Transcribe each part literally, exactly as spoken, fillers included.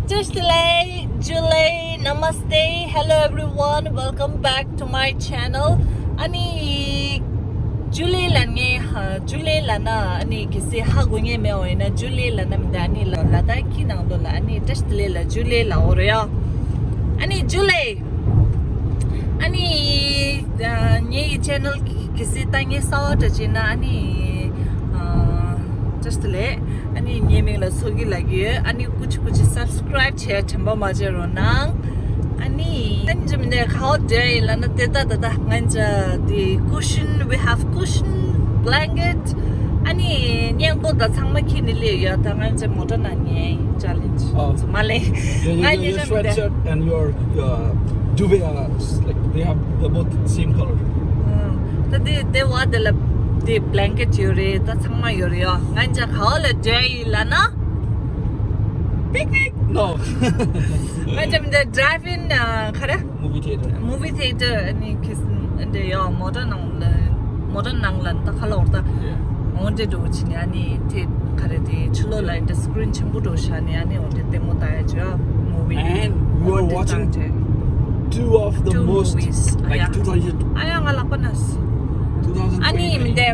Just like Julie, namaste, hello everyone, welcome back to my channel. ཨ་ནི་ཇུ་ལེ་ལ་ངས་ཧ་ཇུ་ལེ་ལ་ན་ཨ་ནི་གལ་སྲིད་ཧ་གོ་ངེས་མེད་འོ་ཡིན་ན་ཇུ་ལེ་ལ་ན་མི་འདུག་ཨ་ནི་ལ་ལ་དྭགས་ཀྱི་ནང་དུ་ལ་ཨ་ནི་བཀྲ་ཤིས་བདེ་ལེགས་ལ་ཇུ་ལེ་ལ་འོ་རེད་ཡ། ཨ་ནི་ཇུ་ལེ། ཨ་ནི་ཨ་ངའི་ཆེ་ནལ་གལ་སྲིད་ལྟ་མཁན་གསར་པ་འདྲ་ཅིག་ཡིན་ན་ཨ་ནི་ཨ་བཀྲ་ཤིས་བདེ་ལེགས། ཨ་ནི་ངའི་མིང་ལ་ཚོགས་ཀྱི་ལགས་ཡོད། ཨ་ནི་ཀུ་ཅི་ཀུ་ཅི་སབ་སི་ཀ་རའིབ་བྱས་དྲན་པ་མ་བརྗེད་རོགས་གནང་། ཨ་ནི་ང་ཚོ་མི་ནས་ག་བ་བསྡད་ཡིན་ལབ་ན་དེ་ལྟ་དེ་ལྟ་ང་ཚོ་དེ་ཀུ་ཤན། We have cushion, blanket. ཨ་ནི་སྙིང་པོ་དང་ཚང་མ་ཁྱེར་ནས་སླེབས་ཡོད། ད་ང་ཚོ་མོ་ཊ་ནང་ཉལ་ཡིན། ཅ་ལེན་ཇི། Oh. མ་ལེན། Yeah, your, ང་your ཉལ་ཆ་མི་sweatshirt and your uh, duvet are s- like they have they're both same color. ད་དེ་དེ་བ་དེ་ལ་དེ་བྷ་ལེང་ཀེ་ཊི་ཡོད་རེད། ད་ཚང་མ་ཡོད་རེད་ཡ། ང་ཚོ་ག་བ་ལ་བསྡད་ཡིན་ལབ་ན། Picnic? No. ང་ཚོ་མི་འདི་ཌ་རའེ་ཝིང་ག་རེ། Movie theater. Movie theater ཨ་ནི་ཁེ་སི་འདི་ཡོད། མོ་ཊ་ནང་ལ་མོ་ཊ་ནང་ལ་ད་ཁ་ལོག་ད། Yeah. འོ་འདྲ་འགྲོ་བྱེད་ནས་ཨ་ནི་དེ་ག་རེ་དེ་ཕྱི་ལོགས་ལ་འདི་སི་ཀི་རིན་ཆེན་པོ་འགྲོ་བཞག་ནས་ཨ་ནི་འོ་འདྲ་ལྟད་མོ་ལྟ་ཡ་བྱོས། Movie. And we were འོ་འདྲ་watching བཏང་དེ། Two of the two most movies. ཨ་like ཡ། two thousand. ཨ་ཡ་ང་ལག་པ་ན། Two thousand twenty. ཨ་ནི་མི་འདི་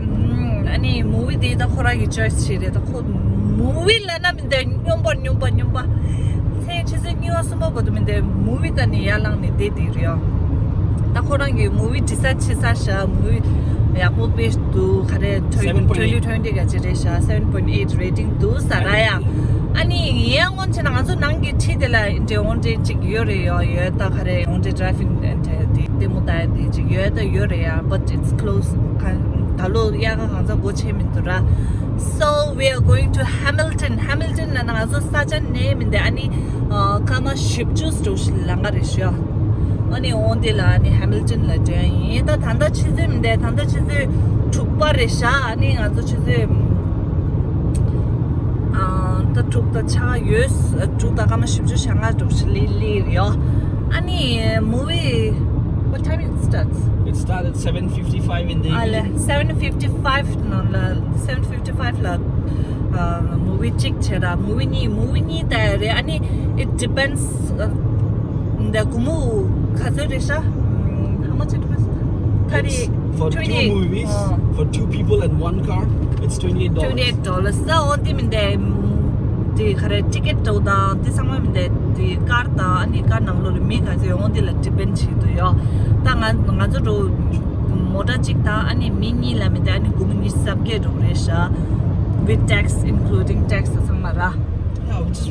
ཨ་ནི་movie དེ་ད་ཁོ་རང་གི་choice བྱེད་རེད། ད་ཁོ་movie ལབ་ན་མི་འདི་སྨྱོན་པ་སྨྱོན་པ་སྨྱོན་པ། ཚེ་ཕྱི་ཚེ་གཉིས་པ་གསུམ་པ་བར་དུ་མི་འདི་movie ལྟ་ནས་ཡར་ལངས་ནས་བསྡད་དེ་རེད་ཡ། ད་ཁོ་རང་གི་movie འབྲི་ས་ཆི་ས་ཤ་movie ཡག་པོ་དཔེ་འདུག་ག་རེ་twenty twenty ག་ཅི་རེད་ཤ seven point eight rating འདུག་ས་ར་ཡ། ཨ་ནི་ཡང་སྔོན་ཆད་ང་ཚོ་ནང་གི་ཁྲིད་དེ་ལ་འདྲེ་འོང་འདྲེ་གཅིག་ཡོད་རེད་ཡ། ཡོད་ད་ག་རེ་འོང་འདྲེ་driving འདྲེ་དེ་ལྟད་མོ་ལྟ་ཡ་དེ་གཅིག་ཡོད་ད་ཡོད་རེད་ཡ། But it's close. ད་ལོ་དབྱར་ཁ་གང་ཚ་སྒོ་ཕྱེ་མི་འདུག་ར། So we are going to Hamilton. Hamilton ལ་ན་ང་ཚོ་ས་ཆ་ནས་མི་འདི་ཨ་ནི་སྐར་མ་བཞི་བཅུ་འགྲོ་ཞིག་ལང་ག་རེད་ཤག་ཨ་ནི་འོང་དེ་ལ་ཨ་ནི་Hamilton ལ་འགྲོ་ཡ་ཡིན། ད་ད་ལྟ་ཆུ་ཚོད་མི་འདི་ད་ལྟ་ཆུ་ཚོད་དྲུག་པ་རེད་ཤག་ཨ་ནི་ང་ཚོ་ཆུ་ཚོད་ཨ་ད་དྲུག་ད་ཆགས་ཡོད། དྲུག་ད་སྐར་མ་བཞི་བཅུ་ཞེ་ལྔ་འགྲོ་ཞིག་ལི་ལི་རེད་ཡོ། ཨ་ནི་movie, what time it starts? It started seven fifty-five in the evening. ཨ་ལེ་seven fifty-five ནང་ལ་seven fifty-five ལ་movie གཅིག་བྱས་ར། Movie གཉིས་movie གཉིས་ལྟ་ཡ་རེད། ཨ་ནི་it depends. འདི་སྒོར་མོ་ག་ཚོད་རེད་ཤག How much it was? Thirty. It's for two twenty-eight. Movies, for two people and one car, it's twenty eight dollars. Twenty eight dollars. ས་འོ་འདི་མི་འདི་འདི་ག་རེ་ཊི་ཀེ་ཊི་འདྲ་བོ་དང་འདི་ཚང་མ་མི་འདི་འདི་ཀར་དང་ཨ་ནི་ཀར་ནང་ལོགས་ལ་མི་ག་ཚོད་འོ་འདི་ལ་ཌི་པེན་ཌི་བྱེད་དུ་ཡོད། ད་ང་ང་ཚོ་འགྲོ་མོ་ཊ་གཅིག་དང་ཨ་ནི་མི་གཉིས་ལ་མི་འདི་ཨ་ནི་སྒོར་མོ་ཉི་ཤུ་རྩ་བརྒྱད་འགྲོ་རེད་ཤག With tax, including tax ཚང་མ་ར། Yeah, which is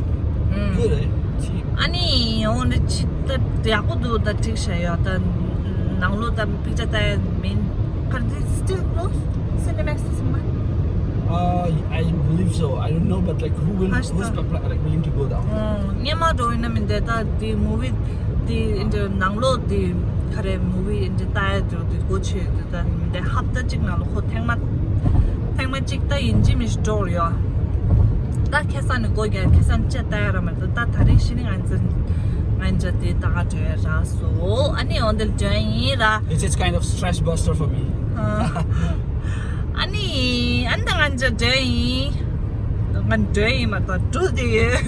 good, eh? Cheap. ཨ་ནི་འོ་འདི་ཆི་ད་ཡག་པོ་འདུག་ད་འགྲིག་བྱས་ཡོད། ད་ནང་ལོགས་ད་པིག་ཅར་ལྟ་ཡ་མིན། ག་རེ་འདི་still closed? Cinemax ཚང་མ། Uh, I believe so. I don't know, but like who will, who's like willing to go down? ཨོ། སྔོན་མ་འགྲོ་ཡིན་ན་མི་འདི་ད་འདི་movie འདི་འདི་ནང་ལོགས་འདི་ག་རེ་movie འདི་ལྟ་ཡ་འདི་འདི་སྒོ་ཕྱེ་འདི་ད་མི་འདི་ཧབ་ཏ་གཅིག་ནང་ལ་ཁོ་ཐེངས་མ་ཐེངས་མ་གཅིག་ད་ཡིན་གཅིག་མིན་གཅིག་འགྲོ་ཡོད། ད་ཁ་སང་ནས་སྒོ་རྒྱག་ཁ་སང་ཅི་ལྟ་ཡ་ར་མ་ད་ད་ད་རིང་ཤི་ནི་ང་ཚོ་ང་ཚོ་འདི་ད་ག་འགྲོ་ཡ་ར་སོ། ཨ་ནི་འོ་འདི་འགྲོ་ཡ་ཡིན་ར། It's, it's kind of stress buster for me. ཨ་ནི་ཨ་ནི་ད་ང་ཚོ་འགྲོ་ཡ་ཡིན། ང་འགྲོ་ཡ་ཡིན་མ་གཏོགས་འགྲོ་དེ་ཡོད།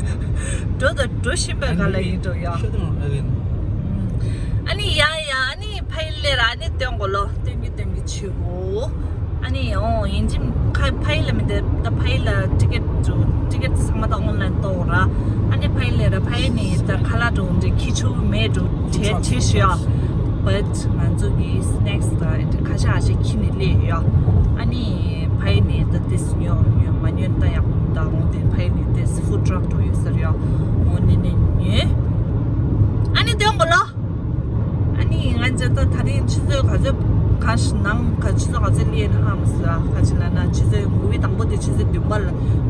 འགྲོ་དང་འགྲོ་བཞིན་པའི་སྒང་ལ་ཡིན་འགྲོ་ཡ། ཨ་ནི་ཡ་ཡ་ཨ་ནི་ཕ་ཡི་ལས་ར་ཨ་ནི་སྟོན་གོ་ལོ། སྟོན་གི་སྟོན་གི་བྱེད་གོ། ཨ་ནི་ཨོ་ཡིན་གཅིག་ཁ་ཕ་ཡི་ལ་མི་འདི་ད་ཕ་ཡི་ལ་ཊི་ཀེ་ཊི་འགྲོ་ཊི་ཀེ་ཊི་ཚང་མ་ད་ཨོན་ལན་གཏོང་ར། ཨ་ནི་ཕ་ཡི་ལས་ར་ཕ་ཡི་ནི་ད་ཁ་ལག་འགྲོ་འདི་ཁྱི་ཆུ་མེད་འགྲོ་བྲེལ་ཆེ་ཤོས་ཡ། But ང་ཚོ་གི་སི་ནེག་སི་ད་ཁ་ཤ་ཨ་ཤ་ཁྱི་ནི་ལས་ཡ། ཨ་ནི་ཕ་ཡི་ནི་ད་ཏེས་ཉོ་ཉོ་མ་ཉོ་ད་ཡག་པོ་ད་འོང་དེ་ཕ་ཡི་ནི་ཏེས་ཧྥུཌ་ཊྲག་འགྲོ་ཡོད་ས་རེད་ཡ། འོ་ནི་ནི་ཉོས། ཨ་ནི་དེ་འོང་གོ་ལོ། ཨ་ནི་ང་ཚོ་ད་ད་རིང་ཆུ་ཚོད་ག་ཚོད་ག་ནང་ག་ཆུ་ཚོད་ག་ཚོད་ལེན་ཧ་མ་སི་ཨ་ག་ཅི་ལ་ན་ཆུ་ཚོད་movie དང་པོ་དེ་ཆུ་ཚོད་བདུན་པ་ལ་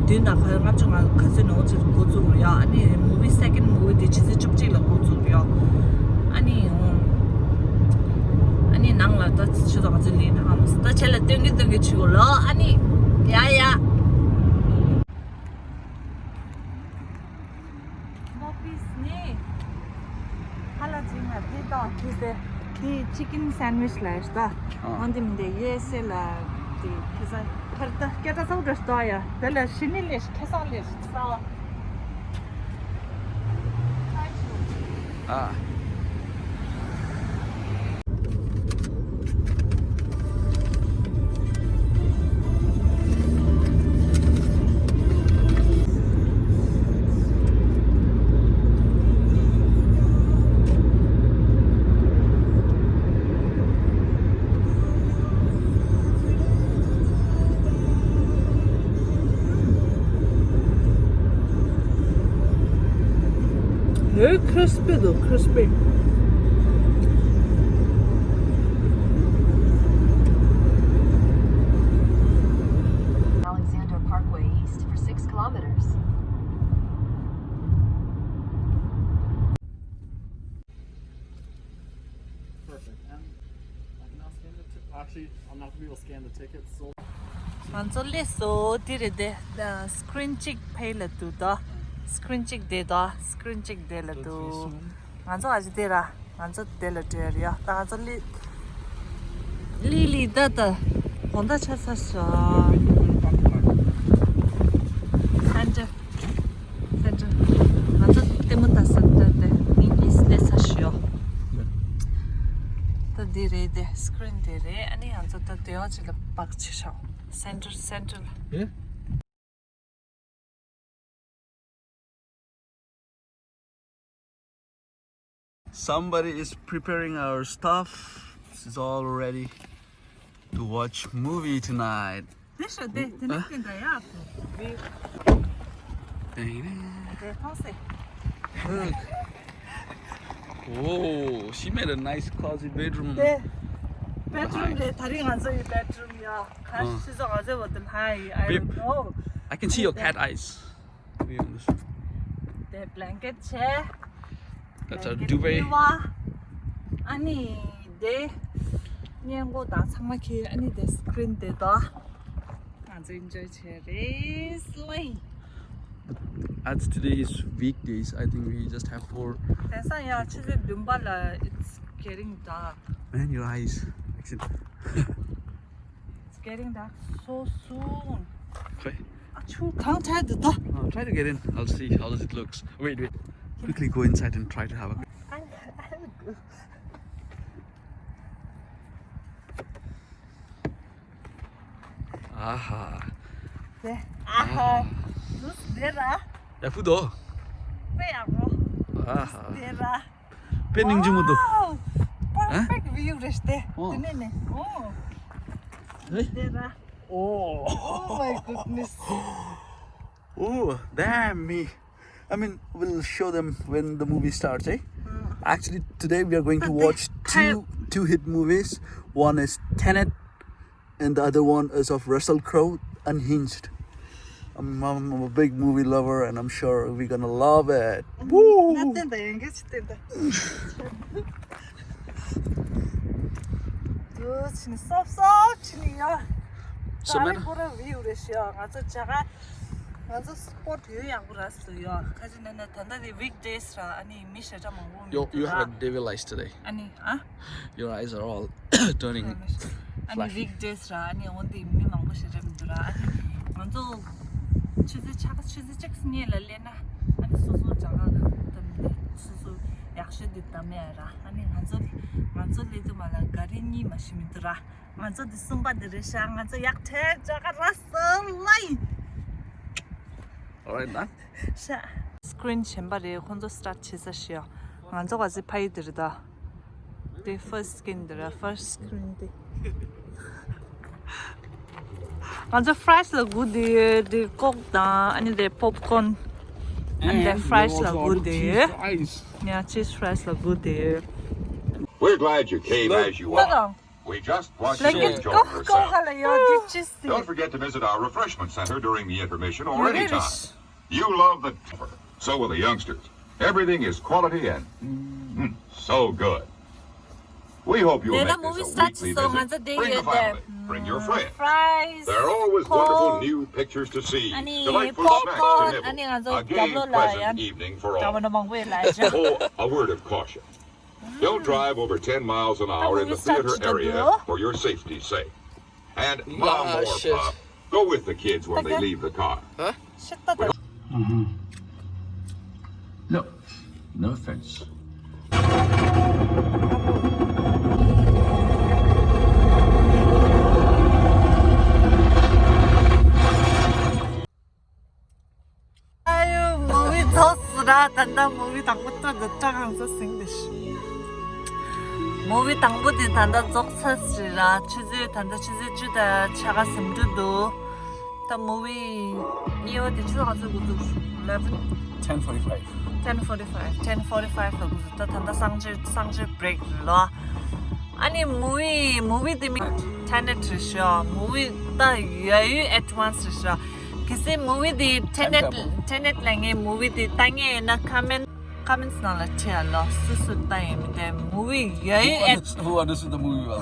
བདུན་དང་ག་ལྔ་བཅུ་ང་ག་ཚོད་ནང་ཆུ་འགོ་བཙུགས་རེད་ཡ། ཨ་ནི་movie second movie དེ་ཆུ་ཚོད་བཅུ་གཅིག་ལ་འགོ་བཙུགས་རེད་ཡ། ཨ་ནི་ཨ་ནི་ནང་ལ་ད་ཆུ་ཚོད་ག་ཚོད་ལེན་ཧ་མ་སི་ད་ཆེ་ལ་སྟོན་གི་སྟོན་གི་ཆུ་གོ་ལོ། ཨ་ནི་ཡ་ཡ། མོ་པིས་ནི་ཧ་ལ་ཅིག་ང་དེ་དང་དེ་དེ་དེ་ Chicken sandwich ལ་ཡོད་ད། ཨ། འོན་ཏེ་མི་འདི་ཡུ་ཨེས་ཨེ་ལ་དེ་ཁེ་ས་ཕར་ད་སྐད་གྲགས་ཚ་པོ་རེད་ད་ཡ། དེ་ལ་ཞི་ནི་ལས་ཁེ་ས་ལས་ས་བ། ཨ། Very crispy though, crispy. Alexander Parkway East for six kilometers. Perfect. And I can now scan the ti- actually, I'm not gonna be able to scan the tickets. So ང་ཚོ་སླེབས་སོང་། འདི་རེད་དེ། སི་ཀི་རིན་གཅིག་ཕ་གི་ལ་འདུག་ད། སི་ཀི་རིན་གཅིག་དེ་ད། སི་ཀི་རིན་གཅིག་དེ་ལ་འདུག་ང་ཚོ་ཨ་ཅེ་དེ་ར། ང་ཚོ་དེ་ལ་འགྲོ་ཡ་རེད་ཡ། ད་ང་ཚོ་ལི་ལི་ལི་ད་ད་དགོང་དག་ཆགས་ཚར་ཤག Center. Center. ང་ཚོ་ལྟད་མོ་ལྟ་ས་འདྲ་དེ་ནི་ཨིས་ལེ་ས་ཞུ། ད་འདི་རེད་དེ། སི་ཀི་རིན་དེ་རེད། ཨ་ནི་ང་ཚོ་ད་དེ་ཡང་ཅིག་ལ་བག་ཆེ་ཤག Center, center ལ། ཨེ། Somebody is preparing our stuff. This is all ready to watch movie tonight. དེ་ཤོད་དེ། དེ་ནས་ཨ། བསྟན་ད་ཡག་པོ། དེ་དེ་མཐོང་སེ། Look. Oh, she made a nice cozy bedroom. དེ་བེད་རུམ་རེད། ད་རིང་ང་ཚོ་ཡི་བེད་རུམ་ཡ། ག་ཨ། ཤི་ཟོ་ང་ཚོའི་བོ་དེ་ལྷ་ཡི། I don't know. I can see your cat eyes. To be honest. དེ་བྷི་ལན་ཀེཊ་བྱས། That's our duvet. ཨ་ནི་དེ་སྔས་མགོ་དང་ཚང་མ་ཁྱེར། ཨ་ནི་དེ་སི་ཀི་རིན་དེ་དང་ང་ཚོ་ཨེན་ཇོའི་བྱས་རེད་སླེ། As today is weekdays, I think we just have four. དེང་སང་ཡང་ཆུ་ཚོད་བདུན་པ་ལ་it's getting dark. Man, your eyes. Excellent. It's getting dark so soon. Okay. ཨ་ཆུ་གང་ཐལ་འདུག་ད། Uh, try to get in. I'll see how does it looks. Wait, wait. Quickly go inside and try to have a. Aha. དེ། ཨ་ཧ། ཨ་ཧ། ལུས་དེ་ར། ཡག་པོ་འདུག་དཔེ་ཡག་པོ། ཨ་ཧ། དེ་ར། དཔེ་སྙིང་རྗེ་མོ་འདུག Wow! Perfect view རེད་དེ། ཨོ། དེ་ནས་ནས། ཨོ། ཨེ། དེ་ར། Oh. Oh my goodness. Oh, damn me. I mean, we'll show them when the movie starts, eh? Actually, today we are going to watch two two hit movies. One is Tenet, and the other one is of Russell Crowe, Unhinged. I'm, I'm a big movie lover, and I'm sure we're gonna love it. Woo! ང་བསྟན་ད་ཡང་གལ་ཆེ་བསྟན་ད། དུ་ཕྱིན་སོབ་སོབ་ཕྱིན་ཡ། So, ད་རེས་man, ཁོ་ར་བིའུ་རེ་ཤི་ཡ། ང་ཚོ་ཇ་ག་ང་ཚོ་སི་པོཊ་ཡོད་ཡག་པོ་ར་སུ་ཡ། ཁ་ཅིག་ན་ན་ད་ལྟ་དེ་weekdays ར། ཨ་ནི་མི་ཞེ་དྲག་མང་པོ་མི་འདུག You, you have devil eyes today. ཨ་ནི་ཨ། Your eyes are all turning flashy. ཨ་ནི་weekdays ར། ཨ་ནི་འོན་ཏེ་མི་མང་པོ་ཞེ་དྲག་མི་འདུག་ར། ཨ་ནི་ང་ཚོ་ཆུ་ཚོད་ཆ་ག་ཆུ་ཚོད་གཅིག་སྔོན་ལ་སླེབས་ན། ཨ་ནི་སོ་སོ་ཇ་ག་དམ་ནས་སོ་སོ་ཡག་ཤོས་དེ་དམ་ཡ་ར། ཨ་ནི་ང་ཚོ་ང་ཚོ་སླེབས་དུས་མ་ལ་ག་རེ་གཉིས་མ་ཤི་མི་འདུག་ར། ང་ཚོ་དེ་གསུམ་པ་དེ་རེད་ཤག་ང་ཚོ་ཡག་ཐལ་ཇ་ག་ར་སོ་ལའི། Alright, done. ཤ། སི་ཀི་རིན་གཞན་པ་རེད། ཁོང་ཚོ་སི་ཊར་བྱེད་ས་ཞིག་ཡོད། ང་ཚོ་ག་ཚོད་ཕ་ཡི་དེ་རེད་ད། དེ་first screen དེ་ར། first screen དེ། ང་ཚོ་fries ལ་སྒུག་དེ་ཡོད། དེ་ཀོག་དང་ཨ་ནི་དེ་popcorn ཨ་ནི་དེ་fries ལ་སྒུག་དེ་ཡོད། Yeah, cheese fries ལ་སྒུག་དེ་ཡོད། We're glad you came as you are. We just want you to enjoy yourself. Don't forget to visit our refreshment center during the intermission or anytime. You love the, so will the youngsters. Everything is quality and mm, so good. We hope you'll make this a weekly visit. Bring the family, bring your friends. There are always wonderful new pictures to see, delightful snacks to nibble, a gay, pleasant evening for all. Oh, a word of caution. Don't drive over ten miles an hour in the theater area for your safety's sake. And Mom or Pop, go with the kids when they leave the car. No, no offense. ཨ་ཡོ། མུ་བི་རྫོགས་སོང་ར། ད་ལྟ་མུ་བི་དང་པོ་ཏོ་འདི་ཏྲ་གང་ཟ་སིང་དེ་ཤི། མུ་བི་དང་པོ་དེ་ད་ལྟ་རྫོགས་ཚར་སི་ར། ཆུ་ཚོད་ད་ལྟ་ཆུ་ཚོད་བཅུ་དང་ཕྱེད་ཀ་ཟིན་འགྲོ་འདུག་ད་མུ་བི་གཉིས་པ་དེ་ཆུ་ཚོད་ག་ཚོད་འགོ་འཛུགས། eleven ten forty-five. ten forty-five. ten forty-five ལ་འགོ་འཛུགས། ད་ད་ལྟ་སང་ཕྱིར་སང་ཕྱིར་བྷི་རེག་རེད་ལོ། ཨ་ནི་མུ་བི་མུ་བི་དེ་མིང་ཊེ་ནེཊ་རེད་ཤག་མུ་བི་ད་ཡ་ཡུ་ཨེ་ཌི་ཝན་སི་རེད་ཤག་གལ་སྲིད་མུ་བི་དེ་ཊེ་ནེཊ་ཊེ་ནེཊ་ལ་ངས་མུ་བི་དེ་ལྟ་མཁན་ཡིན་ན་ཁོ་མེན་ཁོ་མེན་ནང་ལ་བྲིས་ཨ་ལོ། སུ་སུ་ལྟ་ཡིན་མི་དེ། མུ་བི་ཡ་ཡུ་ཨེ་ཌི། Who understood the movie well?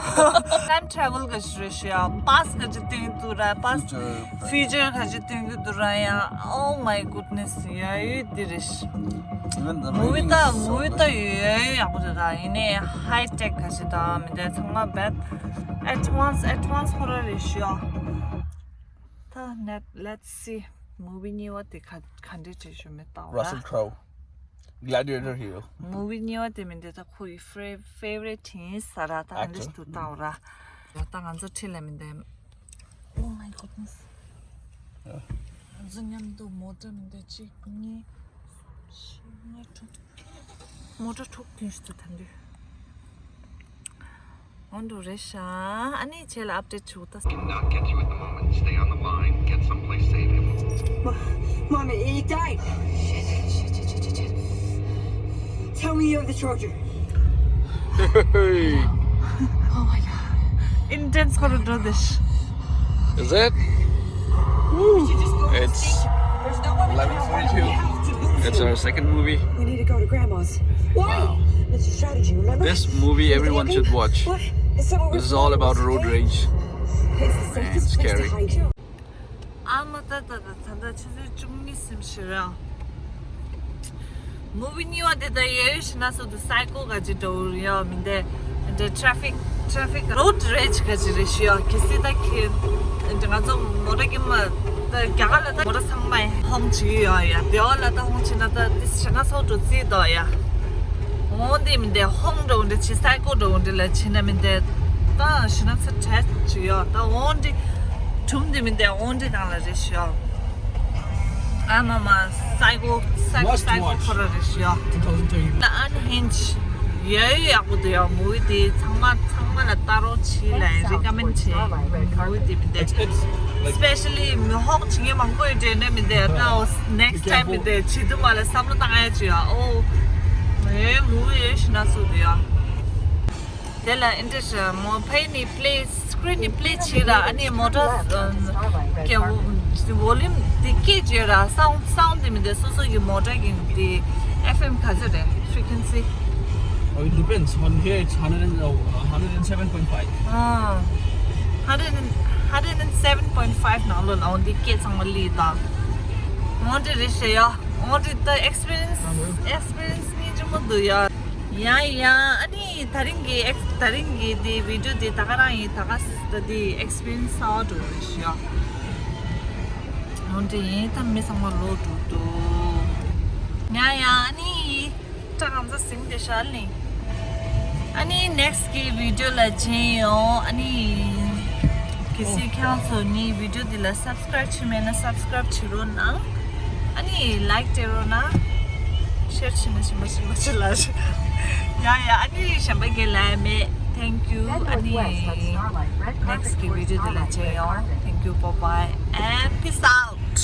ཊའིམ་ཊེ་རེ་ཝལ་ག་ཞིག་རེད་ཤག་པཱ་སི་ག་ཅིག་སྟོན་གྱི་འདུག་ར། པཱ་སི། ཕིའུ་ཅར་ག་ཅིག་སྟོན་གྱི་འདུག་ར་ཡ། Oh my goodness. ཡ་ཡུ་དེ་རེད་ཤག Even the མུ་བི་rating ད་is so མུ་བི་ད good. ཡ་ཡུ་ཡག་པོ་རེད་ར། ཡིན་ནའི་ཧའི་ཊེག་ག་ཞིག་དང་མི་དེ་ཚང་མ་བེད། ཨེ་ཌི་ཝན་སི་ཨེ་ཌི་ཝན་སི་ཁོ་རང་རེད་ཤག་ད་ནེཊ་let's see མུ་བི་གཉིས་པ་དེ་ག་ག་འདྲས་བྲིས་ཤོག་མི་ལྟ་བ། Russell Crowe. Gladiator hero. མུ་བི་གཉིས་པ་དེ་མི་འདི་ད་ཁོ་ཡི་ཕེ་ཕེ་ཝ་རི་ཊི་ཡིན་ས་ར། ད་ཨེག་ཊར། ལིསི་ཊི་དུ་བལྟ་བ་ར། ད་ང་ཚོ་ཁྲིད་ལ་མི་འདི། Oh my goodness. ང་ཚོ་མཉམ་དུ་མོ་ཊ་མི་འདི་གཅིག་གཉིས་གསུམ་བཞི་ལྔ་དྲུག་མོ་ཊ་དྲུག་ཐོན་ཤི་ད་འདི། འོན་ཏེ་རེད་ཤག་ཨ་ནི་ཁྱེད་ལ་ཨབ་ཌེཊ་བྱུང་ད། Cannot get you at the moment. Stay on the line. Get someplace safe. Mom, Mom, he died. Shit, shit, shit, shit, shit. Tell me you have the charger. Hey. Oh my God. Intense corridor this. Is it? Woo. It's eleven forty-two. It's our second movie. We need to go to Grandma's. Why? Wow. It's a strategy, remember? This movie everyone should watch. What? This is all about road rage. Man, it's scary. ཨ་མ་ད་ད་ད་ད་ད་ཆུ་ཚོད་བཅུ་གཉིས་ཟིན་ཤི་ར། མུ་བི་གཉིས་པ་དེ་ད་ཡ་ཡུ་ཤི་ན་སོ་དུ་སའི་ཀོ་ག་ཅི་འདྲ་བོ་ཡོད་མི་འདི། འདི་ཊེ་ཕིག་ཊེ་ཕིག་རོཌ་རེཇ་ག་ཅི་རེད་ཤི་ཡོད། གལ་སྲིད་ད་ཁྱེད་འདི་ང་ཚོ་མོ་ཊ་གི་མ་ད་རྒྱ་གར་ལ་ད་མོ་ཊ་ཚང་མ་ཧོང་བྱེད་ཀྱི་ཡོད་ཡ། དེ་བ་ལ་ད་ཧོང་བྱེད་ན་ད་དེ་ཤི་ན་སོ་དུ་རྩིས་དོ་ཡ། འོང་དེ་མི་འདི་ཧོང་འདྲ་བོ་འདི་བྱེད་སའི་ཀོ་འདྲ་བོ་འདི་ལ་བྱེད་ན་མི་འདི་ད་ཤི་ན་ཚ་ཁྲལ་བྱེད་ཀྱི་ཡོད། ད་འོང་འདི་གྲུམ་འདི་མི་འདི་འོང་འདི་ནང་ལ་རེད་ཤི་ཡོད། ཨ་མ་མ། སའི་ཀོ་སའི་ཀོ་སའི་ཀོ་ཁོ་ར་རེད་ཤི་ཡོད། The Unhinged. ཡ་ཡུ་ཡག་པོ་འདུག་ཡ། མུ་བི་དེ་ཚང་མ་ཚང་མ་ལ་ལྟ་རོགས་བྱེད་ལ་རི་ཀ་མེན་ཌི་བྱེད། མུ་བི་དེ་མི་འདི། Especially མི་ཧོང་བྱེད་མཁན་མང་པོ་ཡོད་དྲན་ནས་མི་འདི་ད་next time མི་འདི་བྱེད་དུས་མ་ལ་བསམ་བློ་བཏང་ཡ་བྱེད་ཡ། ཨོ། ཨེ་མུ་བི་ཡོད་ཤི་ན་སུ་འདུག་ཡ། དེ་ལ་ཨིན་ཊི་རེ་སི་མོ་ཕའི་ནི་པི་ལེ་སི་ཀི་རིན་ནི་པི་ལེ་བྱེད་ར། ཨ་ནི་མོ་ཊ་གི་ཝོ་ལུམ་དེ་སྐད་བྱེད་ར། སའུན་སའུན་དེ་མི་དེ་སོ་སོ་གི་མོ་ཊ་གི་དེ་ཨེཕ་ཨེམ་ག་ཚོད་རེད། Frequency. Oh, it depends. On here, it's hundred and, oh, hundred and seven point five. ཨ། hundred and, hundred and seven point five ནང་ལོགས་ལ་འོ་འདི་སྐད་ཚང་མ་ལི་དང་། འོ་འདི་རེད་ཤི་ཡ། འོ་འདི་ད་ཨེག་སི་པི་རི་ཡན་སི་ཨེག་སི་པི་རི་ཡན་སི་སྙིང་རྗེ་མོ་འདུག་ཡ། ཡ་ཡ། ཨ་ནི་དེ་རིང་གི་ཨེག་དེ་རིང་གི་དེ་བི་ཌི་ཡོ་དེ་ད་ག་རང་ཡིན། ད་ག་ད་དེ་ཨེག་སི་པི་རི་ཡན་སི་ཨའོ་ཊི་རེད་ཤི་ཡ། འོ་འདི་ཡིན། ད་མི་ཚང་མ་ལོག་འགྲོ་འདུག་ཡ་ཡ། ཨ་ནི་ཏྲ་གང་ཚ་ཟིང་དེ་ཤར་ལིང་། ཨ་ནི་ནེག་སི་གི་བི་ཌི་ཡོ་ལ་མཇལ་ཡོང་། ཨ་ནི་གལ་སྲིད་ཁྱེད་རང་ཚོ་ནི་བི་ཌི་ཡོ་འདི་ལ་སབ་སི་ཀ་རེབ་བྱས་མེད་ན་སབ་སི་ཀ་རེབ་བྱེད་རོགས་གནང་། ཨ་ནི་ལའིཀ་སྤྲད་རོགས་གནང་། ཤེར་བྱས་ན་ཞིམ་པ་ཞིམ་པ་ཞིག་ལ། ཡ་ཡ། ཨ་ནི་གཞན་པ་གི་ལ་མེད། Thank you. ཨ་ནི་ནེག་སི་གི་བི་ཌི་ཡོ་འདི་ལ་མཇལ་ཡོང་། Thank you. Bye bye and peace out.